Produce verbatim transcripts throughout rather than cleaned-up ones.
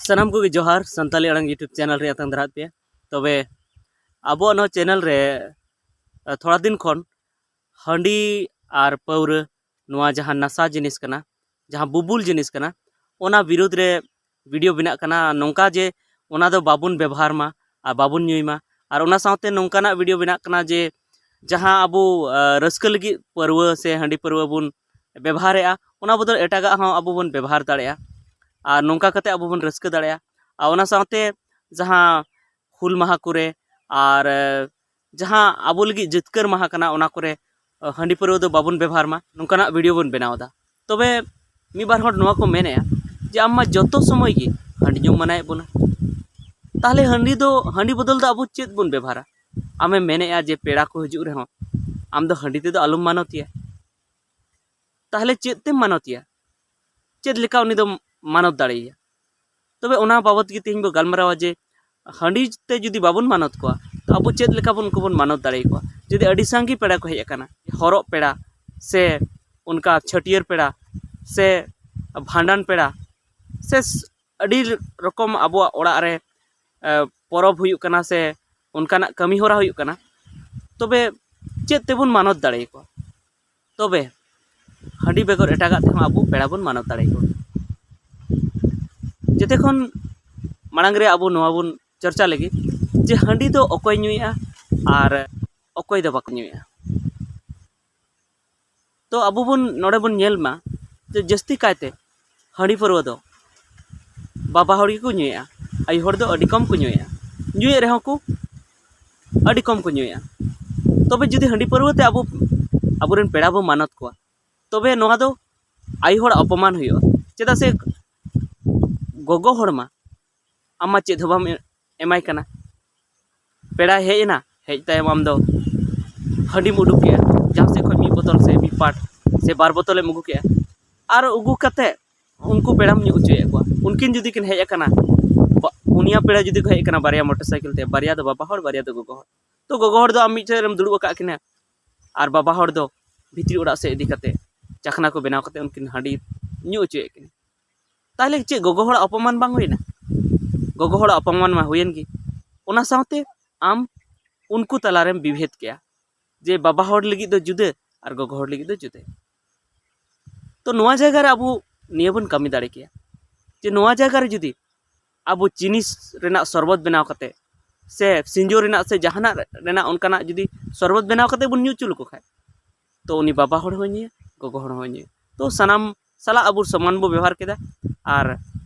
ᱥᱟᱱᱟᱢ ᱠᱚᱜᱮ ᱡᱚᱦᱟᱨ, ᱥᱟᱱᱛᱟᱞᱤ ᱟᱲᱟᱝ YouTube ᱪᱮᱱᱮᱞ ᱨᱮ ᱟᱛᱟᱝ ᱫᱟᱨᱟᱢ ᱯᱮᱭᱟ᱾ ᱛᱚᱵᱮ ᱟᱵᱚᱣᱟᱜ ᱱᱚᱣᱟ ᱪᱮᱱᱮᱞ ᱨᱮ, ᱟ, ᱛᱷᱚᱲᱟ ᱫᱤᱱ ᱠᱷᱚᱱ ᱦᱟᱺᱰᱤ ᱟᱨ ᱯᱟᱹᱣᱨᱟᱹ, ᱱᱚᱣᱟ ᱡᱟᱦᱟᱸ ᱱᱟᱥᱟ ᱡᱤᱱᱤᱥ ᱠᱟᱱᱟ, ᱡᱟᱦᱟᱸ ᱵᱩᱵᱩᱞ ᱡᱤᱱᱤᱥ ᱠᱟᱱᱟ, ᱚᱱᱟ ᱵᱤᱨᱩᱫᱽ ᱨᱮ ᱵᱷᱤᱰᱤᱭᱳ ᱵᱮᱱᱟᱜ ᱠᱟᱱᱟ, ᱱᱚᱝᱠᱟ ᱡᱮ ᱚᱱᱟ ᱫᱚ ᱵᱟᱵᱚᱱ ᱵᱮᱵᱚᱦᱟᱨ ᱢᱟ ᱟᱨ ᱵᱟᱵᱚᱱ ᱧᱩᱭ ᱢᱟ᱾ ᱟᱨ ᱚᱱᱟ ᱥᱟᱶᱛᱮ ᱱᱚᱝᱠᱟᱱᱟᱜ ᱵᱷᱤᱰᱤᱭᱳ ᱵᱮᱱᱟᱜ ᱠᱟᱱᱟ ᱡᱮ ᱡᱟᱦᱟᱸ ᱟᱵᱚ, ᱟ, ᱨᱟᱹᱥᱠᱟᱹ ᱞᱟᱹᱜᱤᱫ ᱯᱟᱹᱨᱣᱟᱹ ᱥᱮ ᱦᱟᱺᱰᱤ ᱯᱟᱹᱨᱣᱟᱹ ᱵᱚᱱ ᱵᱮᱵᱚᱦᱟᱨᱮᱜᱼᱟ, ᱚᱱᱟ ᱵᱚᱫᱚᱞ ᱮᱴᱟᱜᱟᱜ ᱦᱚᱸ ᱟᱵᱚ ᱵᱚᱱ ᱵᱮᱵᱚᱦᱟᱨ ᱫᱟᱲᱮᱭᱟᱜᱼᱟ᱾ ᱟᱨ ᱱᱚᱝᱠᱟ ᱠᱟᱛᱮ ᱟᱵᱚ ᱵᱚᱱ ᱨᱟᱹᱥᱠᱟᱹ ᱫᱟᱲᱮᱭᱟᱜᱼᱟ᱾ ᱟᱨ ᱚᱱᱟ ᱥᱟᱶᱛᱮ ᱡᱟᱦᱟᱸ ᱦᱩᱞ ᱢᱟᱦᱟ ᱠᱚᱨᱮ ᱟᱨ, ᱮ, ᱡᱟᱦᱟᱸ ᱟᱵᱚ ᱞᱟᱹᱜᱤᱫ ᱡᱤᱛᱠᱟᱹᱨ ᱢᱟᱦᱟ ᱠᱟᱱᱟ, ᱚᱱᱟ ᱠᱚᱨᱮ, ᱮ, ᱦᱟᱺᱰᱤ ᱯᱟᱹᱨᱣᱟᱹ ᱫᱚ ᱵᱟᱵᱚᱱ ᱵᱮᱵᱚᱦᱟᱨ ᱢᱟ, ᱱᱚᱝᱠᱟᱱᱟᱜ ᱵᱷᱤᱰᱤᱭᱳ ᱵᱚᱱ ᱵᱮᱱᱟᱣ ᱮᱫᱟ᱾ ᱛᱚᱵᱮ ᱢᱤᱫ ᱵᱟᱨ ᱦᱚᱲ ᱱᱚᱣᱟ ᱠᱚ ᱢᱮᱱᱮᱜᱼᱟ ᱡᱮ ᱟᱢ ᱢᱟ ᱡᱚᱛᱚ ᱥᱚᱢᱚᱭ ᱜᱮ ᱦᱟᱺᱰᱤ ᱧᱩᱢ ᱢᱟᱱᱟᱭᱮᱫ ᱵᱚᱱᱟ, ᱛᱟᱦᱚᱞᱮ ᱦᱟᱺᱰᱤ ᱫᱚ, ᱦᱟᱺᱰᱤ ᱵᱚᱫᱚᱞ ᱫᱚ ᱟᱵᱚ ᱪᱮᱫ ᱵᱚᱱ ᱵᱮᱵᱚᱦᱟᱨᱟ? ᱟᱢᱮᱢ ᱢᱮᱱᱮᱜᱼᱟ ᱡᱮ ᱯᱮᱲᱟ ᱠᱚ ᱦᱤᱡᱩᱜ ᱨᱮᱦᱚᱸ ᱟᱢ ᱫᱚ ᱦᱟᱺᱰᱤ ᱛᱮᱫᱚ ᱟᱞᱚᱢ ᱢᱟᱱᱚᱛᱮᱭᱟ᱾ ᱛᱟᱦᱚᱞᱮ ᱪᱮᱫ ᱛᱮᱢ ᱢᱟᱱᱚᱛᱮᱭᱟ? ᱪᱮᱫ ᱞᱮᱠᱟ ᱩᱱᱤ ᱫᱚᱢ ᱢᱟᱱᱚᱛ ᱫᱟᱲᱮᱭᱟᱭᱟ? ᱛᱚᱵᱮ ᱚᱱᱟ ᱵᱟᱵᱚᱛ ᱜᱮ ᱛᱮᱦᱮᱧ ᱵᱚ ᱜᱟᱞᱢᱟᱨᱟᱣᱟ ᱡᱮ ᱦᱟᱺᱰᱤ ᱛᱮ ᱡᱩᱫᱤ ᱵᱟᱵᱚᱱ ᱢᱟᱱᱚᱛ ᱠᱚᱣᱟ, ᱛᱚ ᱟᱵᱚ ᱪᱮᱫ ᱞᱮᱠᱟ ᱵᱚᱱ, ᱩᱱᱠᱩ ᱵᱚᱱ ᱢᱟᱱᱚᱛ ᱫᱟᱲᱮᱭᱟᱠᱚᱣᱟ? ᱡᱩᱫᱤ ᱟᱹᱰᱤ ᱥᱟᱸᱜᱮ ᱯᱮᱲᱟ ᱠᱚ ᱦᱮᱡ ᱟᱠᱟᱱᱟ, ᱦᱚᱨᱚᱜ ᱯᱮᱲᱟ ᱥᱮ ᱚᱱᱠᱟ ᱪᱷᱟᱹᱴᱭᱟᱹᱨ ᱯᱮᱲᱟ ᱥᱮ ᱵᱷᱟᱸᱰᱟᱱ ᱯᱮᱲᱟ ᱥᱮ ᱥ-, ᱟᱹᱰᱤ ᱨᱚᱠᱚᱢ ᱟᱵᱚᱣᱟᱜ ᱚᱲᱟᱜ ᱨᱮ, ᱮ, ᱯᱚᱨᱚᱵᱽ ᱦᱩᱭᱩᱜ ᱠᱟᱱᱟ ᱥᱮ ᱚᱱᱠᱟᱱᱟᱜ ᱠᱟᱹᱢᱤ ᱦᱚᱨᱟ ᱦᱩᱭᱩᱜ ᱠᱟᱱᱟ, ᱛᱚᱵᱮ ᱪᱮᱫ ᱛᱮᱵᱚᱱ ᱢᱟᱱᱚᱛ ᱫᱟᱲᱮᱭᱟᱠᱚᱣᱟ? ᱛᱚᱵᱮ ᱦᱟᱺᱰᱤ ᱵᱮᱜᱚᱨ ᱮᱴᱟᱜᱟᱜ ᱛᱮᱦᱚᱸ ᱟᱵᱚ ᱯᱮᱲᱟ ᱵᱚᱱ ᱢᱟᱱᱚᱛ ᱫᱟᱲᱮᱭᱟᱠᱚᱣᱟ᱾ ᱡᱮᱛᱮ ᱠᱷᱚᱱ ᱢᱟᱲᱟᱝ ᱨᱮ ᱟᱵᱚ ᱱᱚᱣᱟ ᱵᱚᱱ ᱪᱚᱨᱪᱟ ᱞᱮᱜᱮ ᱡᱮ ᱦᱟᱺᱰᱤ ᱫᱚ ᱚᱠᱚᱭ ᱧᱩᱭᱮᱜᱼᱟ ᱟᱨ ᱚᱠᱚᱭ ᱫᱚ ᱵᱟᱠᱚ ᱧᱩᱭᱮᱜᱼᱟ᱾ ᱛᱚ ᱟᱵᱚ ᱵᱚᱱ, ᱱᱚᱰᱮ ᱵᱚᱱ ᱧᱮᱞ ᱢᱟ ᱡᱮ ᱡᱟᱹᱥᱛᱤ ᱠᱟᱭᱛᱮ ᱦᱟᱺᱰᱤ ᱯᱟᱹᱨᱣᱟᱹ ᱫᱚ ᱵᱟᱵᱟ ᱦᱚᱲ ᱜᱮᱠᱚ ᱧᱩᱭᱮᱜᱼᱟ, ᱟᱭᱳ ᱦᱚᱲ ᱫᱚ ᱟᱹᱰᱤ ᱠᱚᱢ ᱠᱚ ᱧᱩᱭᱮᱜᱼᱟ᱾ ᱧᱩᱭᱮᱫ ᱨᱮᱦᱚᱸ ᱠᱚ ᱟᱹᱰᱤ ᱠᱚᱢ ᱠᱚ ᱧᱩᱭᱮᱜᱼᱟ᱾ ᱛᱚᱵᱮ ᱡᱩᱫᱤ ᱦᱟᱺᱰᱤ ᱯᱟᱹᱨᱣᱟᱹ ᱛᱮ ᱟᱵᱚ, ᱟᱵᱚᱨᱮᱱ ᱯᱮᱲᱟ ᱵᱚ ᱢᱟᱱᱚᱛ ᱠᱚᱣᱟ, ᱛᱚᱵᱮ ᱱᱚᱣᱟ ᱫᱚ ᱟᱭᱳ ᱦᱚᱲ ᱚᱯᱚᱢᱟᱱ ᱦᱩᱭᱩᱜᱼᱟ᱾ ᱪᱮᱫᱟᱜ ᱥᱮ ᱜᱚᱜᱚ ᱦᱚᱲ ᱢᱟ ᱟᱢ ᱢᱟ ᱪᱮᱫ ᱦᱚᱸ ᱵᱟᱢ ᱮ-, ᱮᱢᱟᱭ ᱠᱟᱱᱟ᱾ ᱯᱮᱲᱟᱭ ᱦᱮᱡ ᱮᱱᱟ, ᱦᱮᱡ ᱛᱟᱭᱚᱢ ᱟᱢ ᱫᱚ ᱦᱟᱺᱰᱤᱢ ᱩᱰᱩᱠ ᱠᱮᱜᱼᱟ, ᱡᱟᱦᱟᱸ ᱥᱮᱫ ᱠᱷᱚᱱ ᱢᱤᱫ ᱵᱳᱛᱚᱞ ᱥᱮ ᱢᱤᱫ ᱯᱟᱴ ᱥᱮ ᱵᱟᱨ ᱵᱳᱛᱚᱞᱮᱢ ᱟᱹᱜᱩ ᱠᱮᱜᱼᱟ, ᱟᱨ ᱟᱹᱜᱩ ᱠᱟᱛᱮ ᱩᱱᱠᱩ ᱯᱮᱲᱟᱢ ᱧᱩ ᱦᱚᱪᱚᱭᱮᱫ ᱠᱚᱣᱟ᱾ ᱩᱱᱠᱤᱱ ᱡᱩᱫᱤ ᱠᱤᱱ ᱦᱮᱡ ᱟᱠᱟᱱᱟ, ᱵᱟ-, ᱯᱩᱱᱭᱟ ᱯᱮᱲᱟ ᱡᱩᱫᱤ ᱠᱚ ᱦᱮᱡ ᱟᱠᱟᱱᱟ ᱵᱟᱨᱭᱟ ᱢᱚᱴᱚᱨ ᱥᱟᱭᱠᱮᱞ ᱛᱮ, ᱵᱟᱨᱭᱟ ᱫᱚ ᱵᱟᱵᱟ ᱦᱚᱲ, ᱵᱟᱨᱭᱟ ᱫᱚ ᱜᱚᱜᱚ ᱦᱚᱲ, ᱛᱚ ᱜᱚᱜᱚ ᱦᱚᱲ ᱫᱚ ᱟᱢ ᱢᱤᱫ ᱴᱷᱮᱱ ᱨᱮᱢ ᱫᱩᱲᱩᱵ ᱟᱠᱟᱫ ᱠᱤᱱᱟ ᱟᱨ ᱵᱟᱵᱟ ᱦᱚᱲ ᱫᱚ ᱵᱷᱤᱛᱨᱤ ᱚᱲᱟᱜ ᱥᱮᱫ ᱤᱫᱤ ᱠᱟᱛᱮ ᱪᱟᱠᱷᱱᱟ ᱠᱚ ᱵᱮᱱᱟᱣ ᱠᱟᱛᱮ ᱩᱱᱠᱤᱱ ᱦᱟᱺᱰᱤ ᱧᱩ ᱦᱚᱪᱚᱭᱮᱫ ᱠᱤᱱᱟ᱾ ᱛᱟᱦᱚᱞᱮ ᱪᱮᱫ ᱜᱚᱜᱚ ᱦᱚᱲᱟᱜ ᱚᱯᱚᱢᱟᱱ ᱵᱟᱝ ᱦᱩᱭᱱᱟ? ᱜᱚᱜᱚ ᱦᱚᱲᱟᱜ ᱚᱯᱚᱢᱟᱱ ᱢᱟ ᱦᱩᱭᱮᱱ ᱜᱮ᱾ ᱚᱱᱟ ᱥᱟᱶᱛᱮ ᱟᱢ ᱩᱱᱠᱩ ᱛᱟᱞᱟᱨᱮᱢ ᱵᱤᱵᱷᱮᱫ ᱠᱮᱜᱼᱟ ᱡᱮ ᱵᱟᱵᱟ ᱦᱚᱲ ᱞᱟᱹᱜᱤᱫ ᱫᱚ ᱡᱩᱫᱟᱹ ᱟᱨ ᱜᱚᱜᱚ ᱦᱚᱲ ᱞᱟᱹᱜᱤᱫ ᱫᱚ ᱡᱩᱫᱟᱹ᱾ ᱛᱚ ᱱᱚᱣᱟ ᱡᱟᱭᱜᱟ ᱨᱮ ᱟᱵᱚ ᱱᱤᱭᱟᱹ ᱵᱚᱱ ᱠᱟᱹᱢᱤ ᱫᱟᱲᱮ ᱠᱮᱭᱟ ᱡᱮ ᱱᱚᱣᱟ ᱡᱟᱭᱜᱟ ᱨᱮ ᱡᱩᱫᱤ ᱟᱵᱚ ᱪᱤᱱᱤ ᱨᱮᱱᱟᱜ ᱥᱚᱨᱵᱚᱛ ᱵᱮᱱᱟᱣ ᱠᱟᱛᱮ ᱥᱮ ᱥᱤᱸᱡᱳ ᱨᱮᱱᱟᱜ ᱥᱮ ᱡᱟᱦᱟᱱᱟᱜ ᱨᱮᱱᱟᱜ ᱚᱱᱠᱟᱱᱟᱜ ᱡᱩᱫᱤ ᱥᱚᱨᱵᱚᱛ ᱵᱮᱱᱟᱣ ᱠᱟᱛᱮ ᱵᱚᱱ ᱧᱩ ᱦᱚᱪᱚ ᱞᱮᱠᱚ ᱠᱷᱟᱡ, ᱛᱚ ᱩᱱᱤ ᱵᱟᱵᱟ ᱦᱚᱲ ᱦᱚᱸᱭ ᱧᱩᱭᱟ, ᱜᱚᱜᱚ ᱦᱚᱲ ᱦᱚᱸᱭ ᱧᱩᱭᱟ᱾ ᱛᱚ ᱥᱟᱱᱟᱢ ᱥᱟᱞᱟᱜ ᱟᱵᱚ ᱥᱚᱢᱟᱱ ᱵᱚ ᱵᱮᱵᱚᱦᱟᱨ ᱠᱮᱫᱟ ᱟᱨ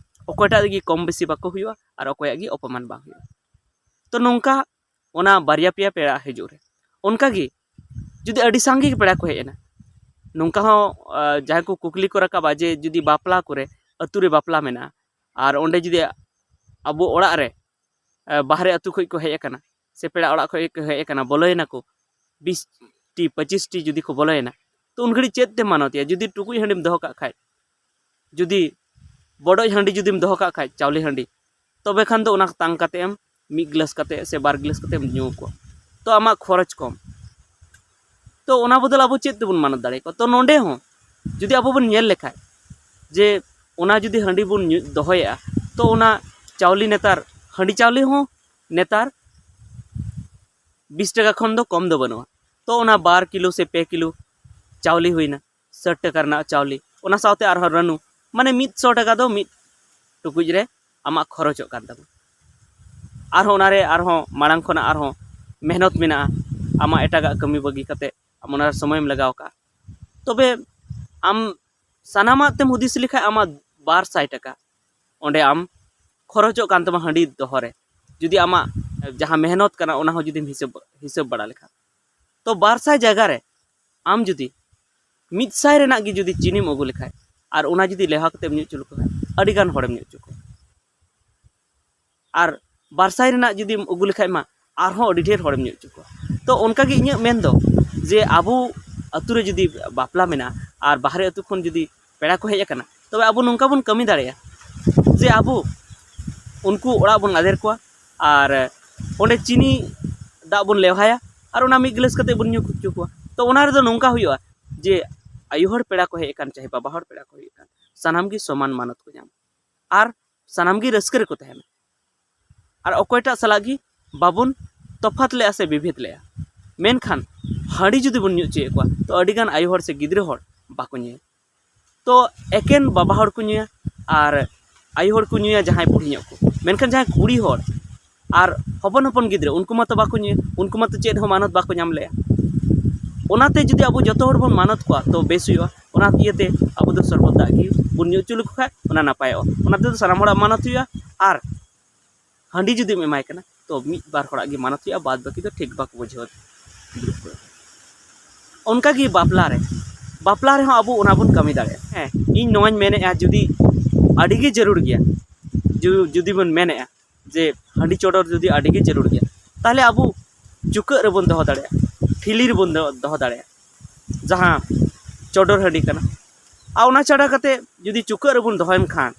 ᱚᱠᱚᱭᱴᱟᱜ ᱨᱮᱜᱮ ᱠᱚᱢ ᱵᱮᱥᱤ ᱵᱟᱠᱚ ᱦᱩᱭᱩᱜᱼᱟ ᱟᱨ ᱚᱠᱚᱭᱟᱜ ᱜᱮ ᱚᱯᱚᱢᱟᱱ ᱵᱟᱝ ᱦᱩᱭᱩᱜᱼᱟ᱾ ᱛᱚ ᱱᱚᱝᱠᱟ ᱚᱱᱟ ᱵᱟᱨᱭᱟ ᱯᱮᱭᱟ ᱯᱮᱲᱟ ᱦᱤᱡᱩᱜ ᱨᱮ ᱚᱱᱠᱟᱜᱮ ᱡᱩᱫᱤ ᱟᱹᱰᱤ ᱥᱟᱸᱜᱮ ᱜᱮ ᱯᱮᱲᱟ ᱠᱚ ᱦᱮᱡ ᱮᱱᱟ, ᱱᱚᱝᱠᱟ ᱦᱚᱸ, ᱟ, ᱡᱟᱦᱟᱸᱭ ᱠᱚ ᱠᱩᱠᱞᱤ ᱠᱚ ᱨᱟᱠᱟᱵᱟ ᱡᱮ ᱡᱩᱫᱤ ᱵᱟᱯᱞᱟ ᱠᱚᱨᱮ ᱟᱹᱛᱩ ᱨᱮ ᱵᱟᱯᱞᱟ ᱢᱮᱱᱟᱜᱼᱟ ᱟᱨ ᱚᱸᱰᱮ ᱡᱩᱫᱤ ᱟᱵᱚ ᱚᱲᱟᱜ ᱨᱮ, ᱟ, ᱵᱟᱦᱨᱮ ᱟᱹᱛᱩ ᱠᱷᱚᱱ ᱠᱚ ᱦᱮᱡ ᱟᱠᱟᱱᱟ ᱥᱮ ᱯᱮᱲᱟ ᱚᱲᱟᱜ ᱠᱷᱚᱱ ᱠᱚ ᱦᱮᱡ ᱟᱠᱟᱱᱟ, ᱵᱚᱞᱚᱭᱮᱱᱟ ᱠᱚ ᱵᱤᱥ ᱴᱤ ᱯᱚᱸᱪᱤᱥ ᱴᱤ ᱡᱩᱫᱤ ᱠᱚ ᱵᱚᱞᱚᱭᱮᱱᱟ, ᱛᱚ ᱩᱱ ᱜᱷᱟᱹᱲᱤᱡ ᱪᱮᱫ ᱛᱮᱢ ᱢᱟᱱᱚᱛᱮᱭᱟ? ᱡᱩᱫᱤ ᱴᱩᱠᱩᱡ ᱦᱟᱺᱰᱤᱢ ᱫᱚᱦᱚ ᱠᱟᱜ ᱠᱷᱟᱡ, ᱡᱩᱫᱤ ᱵᱚᱰᱚᱡ ᱦᱟᱺᱰᱤ ᱡᱩᱫᱤᱢ ᱫᱚᱦᱚ ᱠᱟᱜ ᱠᱷᱟᱡ, ᱪᱟᱣᱞᱮ ᱦᱟᱺᱰᱤ, ᱛᱚᱵᱮ ᱠᱷᱟᱱ ᱫᱚ ᱚᱱᱟ ᱛᱟᱝ ᱠᱟᱛᱮ ᱮᱢ ᱢᱤᱫ ᱜᱤᱞᱟᱹᱥ ᱠᱟᱛᱮ ᱥᱮ ᱵᱟᱨ ᱜᱤᱞᱟᱹᱥ ᱠᱟᱛᱮ ᱮᱢ ᱧᱩ ᱟᱠᱚᱣᱟ᱾ ᱛᱚ ᱟᱢᱟᱜ ᱠᱷᱚᱨᱚᱪ ᱠᱚᱢ᱾ ᱛᱚ ᱚᱱᱟ ᱵᱚᱫᱚᱞ ᱟᱵᱚ ᱪᱮᱫ ᱛᱮᱵᱚᱱ ᱢᱟᱱᱚᱛ ᱫᱟᱲᱮ ᱟᱠᱚᱣᱟ? ᱛᱚ ᱱᱚᱰᱮ ᱦᱚᱸ ᱡᱩᱫᱤ ᱟᱵᱚ ᱵᱚᱱ ᱧᱮᱞ ᱞᱮᱠᱷᱟᱡ ᱡᱮ ᱚᱱᱟ ᱡᱩᱫᱤ ᱦᱟᱺᱰᱤ ᱵᱚᱱ ᱧᱩ ᱫᱚᱦᱚᱭᱮᱜᱼᱟ, ᱛᱚ ᱚᱱᱟ ᱪᱟᱣᱞᱮ ᱱᱮᱛᱟᱨ, ᱦᱟᱺᱰᱤ ᱪᱟᱣᱞᱮ ᱦᱚᱸ ᱱᱮᱛᱟᱨ ᱵᱤᱥ ᱴᱟᱠᱟ ᱠᱷᱚᱱ ᱫᱚ ᱠᱚᱢ ᱫᱚ ᱵᱟᱹᱱᱩᱜᱼᱟ᱾ ᱛᱚ ᱚᱱᱟ ᱵᱟᱨ ᱠᱤᱞᱳ ᱥᱮ ᱯᱮ ᱠᱤᱞᱳ ᱪᱟᱣᱞᱮ ᱦᱩᱭᱱᱟ, ᱥᱟᱴ ᱴᱟᱠᱟ ᱨᱮᱱᱟᱜ ᱪᱟᱣᱞᱮ, ᱚᱱᱟ ᱥᱟᱶᱛᱮ ᱟᱨᱦᱚᱸ ᱨᱟᱹᱱᱩ, ᱢᱟᱱᱮ ᱢᱤᱫ ᱥᱚ ᱴᱟᱠᱟ ᱫᱚ ᱢᱤᱫ ᱴᱩᱠᱩᱡ ᱨᱮ ᱟᱢᱟᱜ ᱠᱷᱚᱨᱚᱪᱚᱜ ᱠᱟᱱ ᱛᱟᱢᱟ᱾ ᱟᱨᱦᱚᱸ ᱚᱱᱟᱨᱮ ᱟᱨᱦᱚᱸ ᱢᱟᱲᱟᱝ ᱠᱷᱚᱱᱟᱜ ᱟᱨᱦᱚᱸ ᱢᱮᱦᱱᱚᱛ ᱢᱮᱱᱟᱜᱼᱟ, ᱟᱢᱟᱜ ᱮᱴᱟᱜᱟᱜ ᱠᱟᱹᱢᱤ ᱵᱟᱹᱜᱤ ᱠᱟᱛᱮ ᱟᱢ ᱚᱱᱟᱨᱮ ᱥᱚᱢᱚᱭᱮᱢ ᱞᱟᱜᱟᱣ ᱠᱟᱜᱼᱟ᱾ ᱛᱚᱵᱮ ᱟᱢ ᱥᱟᱱᱟᱢᱟᱜ ᱛᱮᱢ ᱦᱩᱫᱤᱥ ᱞᱮᱠᱷᱟᱡ ᱟᱢᱟᱜ ᱵᱟᱨ ᱥᱟᱭ ᱴᱟᱠᱟ ᱚᱸᱰᱮ ᱟᱢ ᱠᱷᱚᱨᱚᱪᱚᱜ ᱠᱟᱱ ᱛᱟᱢᱟ ᱦᱟᱺᱰᱤ ᱫᱚᱦᱚ ᱨᱮ, ᱡᱩᱫᱤ ᱟᱢᱟᱜ ᱡᱟᱦᱟᱸ ᱢᱮᱦᱱᱚᱛ ᱠᱟᱱᱟ ᱚᱱᱟ ᱦᱚᱸ ᱡᱩᱫᱤᱢ ᱦᱤᱥᱟᱹᱵ, ᱦᱤᱥᱟᱹᱵ ᱵᱟᱲᱟ ᱞᱮᱠᱷᱟᱱ᱾ ᱛᱚ ᱵᱟᱨ ᱥᱟᱭ ᱡᱟᱭᱜᱟ ᱨᱮ ᱟᱢ ᱡᱩᱫᱤ ᱢᱤᱫ ᱥᱟᱭ ᱨᱮᱱᱟᱜ ᱜᱮ ᱡᱩᱫᱤ ᱪᱤᱱᱤᱢ ᱟᱹᱜᱩ ᱞᱮᱠᱷᱟᱡ ᱟᱨ ᱚᱱᱟ ᱡᱩᱫᱤ ᱞᱮᱣᱦᱟ ᱠᱟᱛᱮᱢ ᱧᱩ ᱦᱚᱪᱚ ᱞᱮᱠᱚ ᱠᱷᱟᱡ, ᱟᱹᱰᱤ ᱜᱟᱱ ᱦᱚᱲᱮᱢ ᱧᱩ ᱦᱚᱪᱚ ᱠᱚᱣᱟ᱾ ᱟᱨ ᱵᱟᱨ ᱥᱟᱭ ᱨᱮᱱᱟᱜ ᱡᱩᱫᱤᱢ ᱟᱹᱜᱩ ᱞᱮᱠᱷᱟᱡ ᱢᱟ ᱟᱨᱦᱚᱸ ᱟᱹᱰᱤ ᱰᱷᱮᱨ ᱦᱚᱲᱮᱢ ᱧᱩ ᱦᱚᱪᱚ ᱠᱚᱣᱟ᱾ ᱛᱚ ᱚᱱᱠᱟᱜᱮ ᱤᱧᱟᱹᱜ ᱢᱮᱱ ᱫᱚ ᱡᱮ ᱟᱵᱚ ᱟᱹᱛᱩ ᱨᱮ ᱡᱩᱫᱤ ᱵᱟᱯᱞᱟ ᱢᱮᱱᱟᱜᱼᱟ ᱟᱨ ᱵᱟᱦᱨᱮ ᱟᱹᱛᱩ ᱠᱷᱚᱱ ᱡᱩᱫᱤ ᱯᱮᱲᱟ ᱠᱚ ᱦᱮᱡ ᱟᱠᱟᱱᱟ, ᱛᱚᱵᱮ ᱟᱵᱚ ᱱᱚᱝᱠᱟ ᱵᱚᱱ ᱠᱟᱹᱢᱤ ᱫᱟᱲᱮᱭᱟᱜᱼᱟ ᱡᱮ ᱟᱵᱚ ᱩᱱᱠᱩ ᱚᱲᱟᱜ ᱵᱚᱱ ᱟᱫᱮᱨ ᱠᱚᱣᱟ ᱟᱨ ᱚᱸᱰᱮ ᱪᱤᱱᱤ ᱫᱟᱜ ᱵᱚᱱ ᱞᱮᱣᱦᱟᱭᱟ ᱟᱨ ᱚᱱᱟ ᱢᱤᱫ ᱜᱤᱞᱟᱹᱥ ᱠᱟᱛᱮ ᱵᱚᱱ ᱧᱩ ᱦᱚᱪᱚ ᱠᱚᱣᱟ᱾ ᱛᱚ ᱚᱱᱟ ᱨᱮᱫᱚ ᱱᱚᱝᱠᱟ ᱦᱩᱭᱩᱜᱼᱟ ᱡᱮ ᱟᱭᱳ ᱦᱚᱲ ᱯᱮᱲᱟ ᱠᱚ ᱦᱮᱡ ᱟᱠᱟᱱ ᱪᱟᱦᱮ ᱵᱟᱵᱟ ᱦᱚᱲ ᱯᱮᱲᱟ ᱠᱚ ᱦᱮᱡ ᱟᱠᱟᱱ, ᱥᱟᱱᱟᱢ ᱜᱮ ᱥᱚᱢᱟᱱ ᱢᱟᱱᱚᱛ ᱠᱚ ᱧᱟᱢᱟ ᱟᱨ ᱥᱟᱱᱟᱢ ᱜᱮ ᱨᱟᱹᱥᱠᱟᱹ ᱨᱮᱠᱚ ᱛᱟᱦᱮᱱᱟ᱾ ᱟᱨ ᱚᱠᱚᱭᱴᱟᱜ ᱥᱟᱞᱟᱜ ᱜᱮ ᱵᱟᱵᱚᱱ ᱛᱚᱯᱷᱟᱛ ᱞᱮᱜᱼᱟ ᱥᱮ ᱵᱤᱵᱷᱮᱫ ᱞᱮᱜᱼᱟ᱾ ᱢᱮᱱᱠᱷᱟᱱ ᱦᱟᱺᱰᱤ ᱡᱩᱫᱤ ᱵᱚᱱ ᱧᱩ ᱦᱚᱪᱚᱭᱮᱫ ᱠᱚᱣᱟ, ᱛᱚ ᱟᱹᱰᱤᱜᱟᱱ ᱟᱭᱳ ᱦᱚᱲ ᱥᱮ ᱜᱤᱫᱽᱨᱟᱹ ᱦᱚᱲ ᱵᱟᱠᱚ ᱧᱩᱭᱟ᱾ ᱛᱚ ᱮᱠᱮᱱ ᱵᱟᱵᱟ ᱦᱚᱲ ᱠᱚ ᱧᱩᱭᱟ ᱟᱨ ᱟᱭᱳ ᱦᱚᱲ ᱠᱚ ᱧᱩᱭᱟ, ᱡᱟᱦᱟᱸᱭ ᱵᱩᱲᱦᱤ ᱧᱚᱜ ᱠᱚ᱾ ᱢᱮᱱᱠᱷᱟᱱ ᱡᱟᱦᱟᱸᱭ ᱠᱩᱲᱤ ᱦᱚᱲ ᱟᱨ ᱦᱚᱯᱚᱱ ᱦᱚᱯᱚᱱ ᱜᱤᱫᱽᱨᱟᱹ, ᱩᱱᱠᱩ ᱢᱟᱛᱚ ᱵᱟᱠᱚ ᱧᱩᱭᱟ, ᱩᱱᱠᱩ ᱢᱟᱛᱚ ᱪᱮᱫ ᱦᱚᱸ ᱢᱟᱱᱚᱛ ᱵᱟᱠᱚ ᱧᱟᱢ ᱞᱮᱜᱼᱟ᱾ ᱚᱱᱟᱛᱮ ᱡᱩᱫᱤ ᱟᱵᱚ ᱡᱚᱛᱚ ᱦᱚᱲ ᱵᱚᱱ ᱢᱟᱱᱚᱛ ᱠᱚᱣᱟ, ᱛᱚ ᱵᱮᱥ ᱦᱩᱭᱩᱜᱼᱟ᱾ ᱚᱱᱟ ᱤᱭᱟᱹᱛᱮ ᱟᱵᱚ ᱫᱚ ᱥᱚᱨᱵᱚᱛ ᱫᱟᱜ ᱜᱮ ᱵᱚᱱ ᱧᱩ ᱦᱚᱪᱚ ᱞᱮᱠᱚ ᱠᱷᱟᱡ ᱚᱱᱟ ᱱᱟᱯᱟᱭᱚᱜᱼᱟ᱾ ᱚᱱᱟ ᱛᱮᱫᱚ ᱥᱟᱱᱟᱢ ᱦᱚᱲᱟᱜ ᱢᱟᱱᱚᱛ ᱦᱩᱭᱩᱜᱼᱟ᱾ ᱟᱨ ᱦᱟᱺᱰᱤ ᱡᱩᱫᱤᱢ ᱮᱢᱟᱭ ᱠᱟᱱᱟ, ᱛᱚ ᱢᱤᱫ ᱵᱟᱨ ᱦᱚᱲᱟᱜ ᱜᱮ ᱢᱟᱱᱚᱛ ᱦᱩᱭᱩᱜᱼᱟ, ᱵᱟᱫ ᱵᱟᱹᱠᱤ ᱫᱚ ᱴᱷᱤᱠ ᱵᱟᱠᱚ ᱵᱩᱡᱷᱟᱹᱣᱟ᱾ ᱚᱱᱠᱟᱜᱮ ᱵᱟᱯᱞᱟ ᱨᱮ, ᱵᱟᱯᱞᱟ ᱨᱮᱦᱚᱸ ᱟᱵᱚ ᱚᱱᱟ ᱵᱚᱱ ᱠᱟᱹᱢᱤ ᱫᱟᱲᱮᱭᱟᱜᱼᱟ᱾ ᱦᱮᱸ, ᱤᱧ ᱱᱚᱣᱟᱧ ᱢᱮᱱᱮᱫᱼᱟ, ᱡᱩᱫᱤ ᱟᱹᱰᱤᱜᱮ ᱡᱟᱹᱨᱩᱲ ᱜᱮᱭᱟ, ᱡᱩ- ᱡᱩᱫᱤ ᱵᱚᱱ ᱢᱮᱱᱮᱫᱼᱟ ᱡᱮ ᱦᱟᱺᱰᱤ ᱪᱚᱰᱚᱨ ᱡᱩᱫᱤ ᱟᱹᱰᱤᱜᱮ ᱡᱟᱹᱨᱩᱲ ᱜᱮᱭᱟ, ᱛᱟᱦᱚᱞᱮ ᱟᱵᱚ ᱪᱩᱠᱟᱹᱜ ᱨᱮᱵᱚᱱ ᱫᱚᱦᱚ ᱫᱟᱲᱮᱭᱟᱜᱼᱟ, ᱴᱷᱤᱞᱤ ᱨᱮᱵᱚᱱ ᱫᱚ- ᱫᱚᱦᱚ ᱫᱟᱲᱮᱭᱟᱜᱼᱟ, ᱡᱟᱦᱟᱸ ᱪᱚᱰᱚᱨ ᱦᱟᱺᱰᱤ ᱠᱟᱱᱟ᱾ ᱟᱨ ᱚᱱᱟ ᱪᱷᱟᱰᱟ ᱠᱟᱛᱮ ᱡᱩᱫᱤ ᱪᱩᱠᱟᱹᱜ ᱨᱮᱵᱚᱱ ᱫᱚᱦᱚᱭᱮᱱ ᱠᱷᱟᱱ,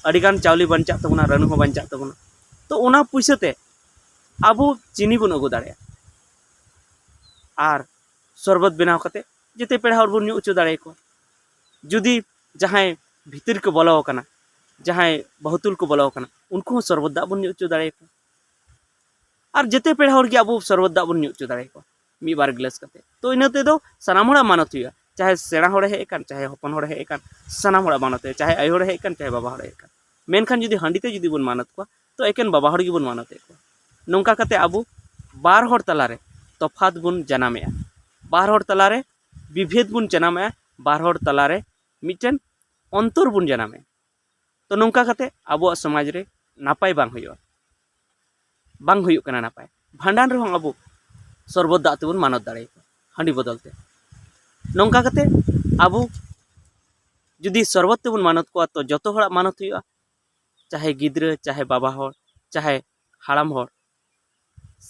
ᱟᱹᱰᱤᱜᱟᱱ ᱪᱟᱣᱞᱮ ᱵᱟᱧᱪᱟᱜ ᱛᱟᱵᱚᱱᱟ, ᱨᱟᱹᱱᱩ ᱦᱚᱸ ᱵᱟᱧᱪᱟᱜ ᱛᱟᱵᱚᱱᱟ᱾ ᱛᱚ ᱚᱱᱟ ᱯᱩᱭᱥᱟᱹ ᱛᱮ ᱟᱵᱚ ᱪᱤᱱᱤ ᱵᱚᱱ ᱟᱹᱜᱩ ᱫᱟᱲᱮᱭᱟᱜᱼᱟ ᱟᱨ ᱥᱚᱨᱵᱚᱛ ᱵᱮᱱᱟᱣ ᱠᱟᱛᱮ ᱡᱮᱛᱮ ᱯᱮᱲᱟ ᱦᱚᱲ ᱵᱚᱱ ᱧᱩ ᱦᱚᱪᱚ ᱫᱟᱲᱮᱭᱟᱠᱚᱣᱟ᱾ ᱡᱩᱫᱤ ᱡᱟᱦᱟᱸᱭ ᱵᱷᱤᱛᱤᱨ ᱠᱚ ᱵᱚᱞᱚ ᱟᱠᱟᱱᱟ, ᱡᱟᱦᱟᱸᱭ ᱵᱟᱹᱦᱩᱛᱩᱞ ᱠᱚ ᱵᱚᱞᱚ ᱟᱠᱟᱱᱟ, ᱩᱱᱠᱩ ᱦᱚᱸ ᱥᱚᱨᱵᱚᱛ ᱫᱟᱜ ᱵᱚᱱ ᱧᱩ ᱦᱚᱪᱚ ᱫᱟᱲᱮᱭᱟᱠᱚᱣᱟ᱾ ᱟᱨ ᱡᱮᱛᱮ ᱯᱮᱲᱟ ᱦᱚᱲ ᱜᱮ ᱟᱵᱚ ᱥᱚᱨᱵᱚᱛ ᱫᱟᱜ ᱵᱚᱱ ᱧᱩ ᱦᱚᱪᱚ ᱫᱟᱲᱮᱭᱟᱠᱚᱣᱟ ᱢᱤᱫ ᱵᱟᱨ ᱜᱞᱟᱥ ᱠᱟᱛᱮ᱾ ᱛᱚ ᱤᱱᱟᱹ ᱛᱮᱫᱚ ᱥᱟᱱᱟᱢ ᱦᱚᱲᱟᱜ ᱢᱟᱱᱚᱛ ᱦᱩᱭᱩᱜᱼᱟ, ᱪᱟᱦᱮ ᱥᱮᱬᱟ ᱦᱚᱲᱮ ᱦᱮᱡ ᱟᱠᱟᱱ, ᱪᱟᱦᱮ ᱦᱚᱯᱚᱱ ᱦᱚᱲᱮ ᱦᱮᱡ ᱟᱠᱟᱱ, ᱥᱟᱱᱟᱢ ᱦᱚᱲᱟᱜ ᱢᱟᱱᱚᱛ ᱦᱩᱭᱩᱜᱼᱟ, ᱪᱟᱦᱮ ᱟᱭᱳ ᱦᱚᱲᱮ ᱦᱮᱡ ᱟᱠᱟᱱ, ᱪᱟᱦᱮ ᱵᱟᱵᱟ ᱦᱚᱲᱮ ᱦᱮᱡ ᱟᱠᱟᱱ᱾ ᱢᱮᱱᱠᱷᱟᱱ ᱡᱩᱫᱤ ᱦᱟᱺᱰᱤ ᱛᱮ ᱡᱩᱫᱤ ᱵᱚᱱ ᱢᱟᱱᱚᱛ ᱠᱚᱣᱟ, ᱛᱚ ᱮᱠᱮᱱ ᱵᱟᱵᱟ ᱦᱚᱲ ᱜᱮᱵᱚᱱ ᱢᱟᱱᱚᱛᱮᱫ ᱠᱚᱣᱟ᱾ ᱱᱚᱝᱠᱟ ᱠᱟᱛᱮ ᱟᱵᱚ ᱵᱟᱨ ᱦᱚᱲ ᱛᱟᱞᱟᱨᱮ ᱛᱚᱯᱷᱟᱛ ᱵᱚᱱ ᱡᱟᱱᱟᱢᱮᱜᱼᱟ, ᱵᱟᱨ ᱦᱚᱲ ᱛᱟᱞᱟᱨᱮ ᱵᱤᱵᱷᱮᱫ ᱵᱚᱱ ᱡᱟᱱᱟᱢᱮᱜᱼᱟ, ᱵᱟᱨ ᱦᱚᱲ ᱛᱟᱞᱟᱨᱮ ᱢᱤᱫᱴᱮᱱ ᱚᱱᱛᱚᱨ ᱵᱚᱱ ᱡᱟᱱᱟᱢᱮᱜᱼᱟ᱾ ᱛᱚ ᱱᱚᱝᱠᱟ ᱠᱟᱛᱮ ᱟᱵᱚᱣᱟᱜ ᱥᱚᱢᱟᱡᱽ ᱨᱮ ᱱᱟᱯᱟᱭ ᱵᱟᱝ ᱦᱩᱭᱩᱜᱼᱟ, ᱵᱟᱝ ᱦᱩᱭᱩᱜ ᱠᱟᱱᱟ ᱱᱟᱯᱟᱭ᱾ ᱵᱷᱟᱸᱰᱟᱱ ᱨᱮᱦᱚᱸ ᱟᱵᱚ ᱥᱚᱨᱵᱚᱛ ᱫᱟᱜ ᱛᱮᱵᱚᱱ ᱢᱟᱱᱚᱛ ᱫᱟᱲᱮᱭᱟᱠᱚᱣᱟ ᱦᱟᱺᱰᱤ ᱵᱚᱫᱚᱞ ᱛᱮ᱾ ᱱᱚᱝᱠᱟ ᱠᱟᱛᱮ ᱟᱵᱚ ᱡᱩᱫᱤ ᱥᱚᱨᱵᱚᱛ ᱛᱮᱵᱚᱱ ᱢᱟᱱᱚᱛ ᱠᱚᱣᱟ, ᱛᱚ ᱡᱚᱛᱚ ᱦᱚᱲᱟᱜ ᱢᱟᱱᱚᱛ ᱦᱩᱭᱩᱜᱼᱟ, ᱪᱟᱦᱮ ᱜᱤᱫᱽᱨᱟᱹ, ᱪᱟᱦᱮ ᱵᱟᱵᱟ ᱦᱚᱲ, ᱪᱟᱦᱮ ᱦᱟᱲᱟᱢ ᱦᱚᱲ,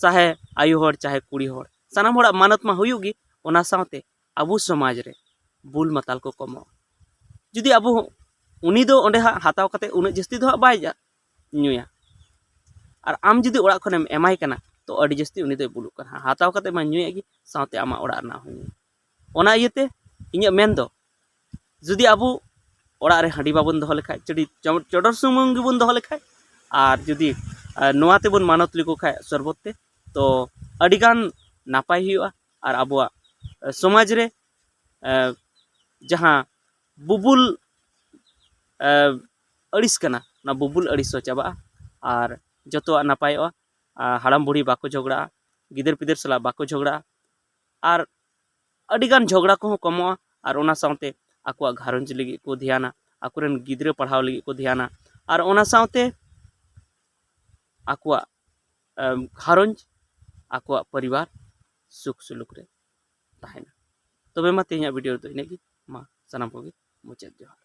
ᱪᱟᱦᱮ ᱟᱭᱳ ᱦᱚᱲ, ᱪᱟᱦᱮ ᱠᱩᱲᱤ ᱦᱚᱲ, ᱥᱟᱱᱟᱢ ᱦᱚᱲᱟᱜ ᱢᱟᱱᱚᱛ ᱢᱟ ᱦᱩᱭᱩᱜ ᱜᱮ᱾ ᱚᱱᱟ ᱥᱟᱶᱛᱮ ᱟᱵᱚ ᱥᱚᱢᱟᱡᱽ ᱨᱮ ᱵᱩᱞ ᱢᱟᱛᱟᱞ ᱠᱚ ᱠᱚᱢᱚᱜᱼᱟ᱾ ᱡᱩᱫᱤ ᱟᱵᱚ, ᱩᱱᱤ ᱫᱚ ᱚᱸᱰᱮ ᱦᱟᱸᱜ ᱦᱟᱛᱟᱣ ᱠᱟᱛᱮ ᱩᱱᱟᱹᱜ ᱡᱟᱹᱥᱛᱤ ᱫᱚ ᱦᱟᱸᱜ ᱵᱟᱭ ᱧᱩᱭᱟ, ᱟᱨ ᱟᱢ ᱡᱩᱫᱤ ᱚᱲᱟᱜ ᱠᱷᱚᱱᱮᱢ ᱮᱢᱟᱭ ᱠᱟᱱᱟ, ᱛᱚ ᱟᱹᱰᱤ ᱡᱟᱹᱥᱛᱤ ᱩᱱᱤ ᱫᱚᱭ ᱵᱩᱞᱩᱜ ᱠᱟᱱᱟ᱾ ᱦᱟᱛᱟᱣ ᱠᱟᱛᱮ ᱢᱟ ᱧᱩᱭᱮᱫ ᱜᱮ, ᱥᱟᱶᱛᱮ ᱟᱢᱟᱜ ᱚᱲᱟᱜ ᱨᱮᱱᱟᱜ ᱦᱚᱸ ᱧᱩᱭᱟ᱾ ᱚᱱᱟ ᱤᱭᱟᱹᱛᱮ ᱤᱧᱟᱹᱜ ᱢᱮᱱ ᱫᱚ, ᱡᱩᱫᱤ ᱟᱵᱚ ᱚᱲᱟᱜ ᱨᱮ ᱦᱟᱺᱰᱤ ᱵᱟᱵᱚᱱ ᱫᱚᱦᱚ ᱞᱮᱠᱷᱟᱡ, ᱪᱚᱰᱤ- ᱪᱚ- ᱪᱚᱰᱚᱨ ᱥᱩᱢᱩᱝ ᱜᱮᱵᱚᱱ ᱫᱚᱦᱚ ᱞᱮᱠᱷᱟᱡ, ᱟᱨ ᱡᱩᱫᱤ ᱟᱨ ᱱᱚᱣᱟ ᱛᱮᱵᱚᱱ ᱢᱟᱱᱚᱛ ᱞᱮᱠᱚ ᱠᱷᱟᱱ ᱥᱚᱨᱵᱚᱛ ᱛᱮ, ᱛᱚ ᱟᱹᱰᱤᱜᱟᱱ ᱱᱟᱯᱟᱭ ᱦᱩᱭᱩᱜᱼᱟ᱾ ᱟᱨ ᱟᱵᱚᱣᱟᱜ ᱥᱚᱢᱟᱡᱽ ᱨᱮ ᱡᱟᱦᱟᱸ ᱵᱩᱵᱩᱞ ᱟᱹᱲᱤᱥ ᱠᱟᱱᱟ, ᱚᱱᱟ ᱵᱩᱵᱩᱞ ᱟᱹᱲᱤᱥ ᱦᱚᱸ ᱪᱟᱵᱟᱜᱼᱟ᱾ ᱟᱨ ᱡᱚᱛᱚᱣᱟᱜ ᱱᱟᱯᱟᱭᱚᱜᱼᱟ᱾ ᱦᱟᱲᱟᱢ ᱵᱩᱲᱦᱤ ᱵᱟᱠᱚ ᱡᱷᱚᱜᱽᱲᱟᱜᱼᱟ, ᱜᱤᱫᱟᱹᱨ ᱯᱤᱫᱟᱹᱨ ᱥᱟᱞᱟᱜ ᱵᱟᱠᱚ ᱡᱷᱚᱜᱽᱲᱟᱜᱼᱟ᱾ ᱟᱨ ᱟᱹᱰᱤᱜᱟᱱ ᱡᱷᱚᱜᱽᱲᱟ ᱠᱚᱦᱚᱸ ᱠᱚᱢᱚᱜᱼᱟ᱾ ᱟᱨ ᱚᱱᱟ ᱥᱟᱶᱛᱮ ᱟᱠᱚᱣᱟᱜ ᱜᱷᱟᱨᱚᱸᱡᱽ ᱞᱟᱹᱜᱤᱫ ᱠᱚ ᱫᱷᱮᱭᱟᱱᱟ, ᱟᱠᱚᱨᱮᱱ ᱜᱤᱫᱽᱨᱟᱹ ᱯᱟᱲᱦᱟᱣ ᱞᱟᱹᱜᱤᱫ ᱠᱚ ᱫᱷᱮᱭᱟᱱᱟ᱾ ᱟᱨ ᱚᱱᱟ ᱥᱟᱶᱛᱮ ᱟᱠᱚᱣᱟᱜ ᱜᱷᱟᱨᱚᱸᱡᱽ, ᱟᱠᱚᱣᱟᱜ ᱯᱚᱨᱤᱵᱟᱨ ᱥᱩᱠ ᱥᱩᱞᱩᱠ ᱨᱮ ᱛᱟᱦᱮᱱᱟ᱾ ᱛᱚᱵᱮ ᱢᱟ ᱛᱮᱦᱮᱧᱟᱜ ᱵᱷᱤᱰᱤᱭᱳ ᱨᱮᱫᱚ ᱤᱱᱟᱹᱜ ᱜᱮ᱾ ᱢᱟ ᱥᱟᱱᱟᱢ ᱠᱚᱜᱮ ᱢᱩᱪᱟᱹᱫ ᱡᱚᱦᱟᱨ᱾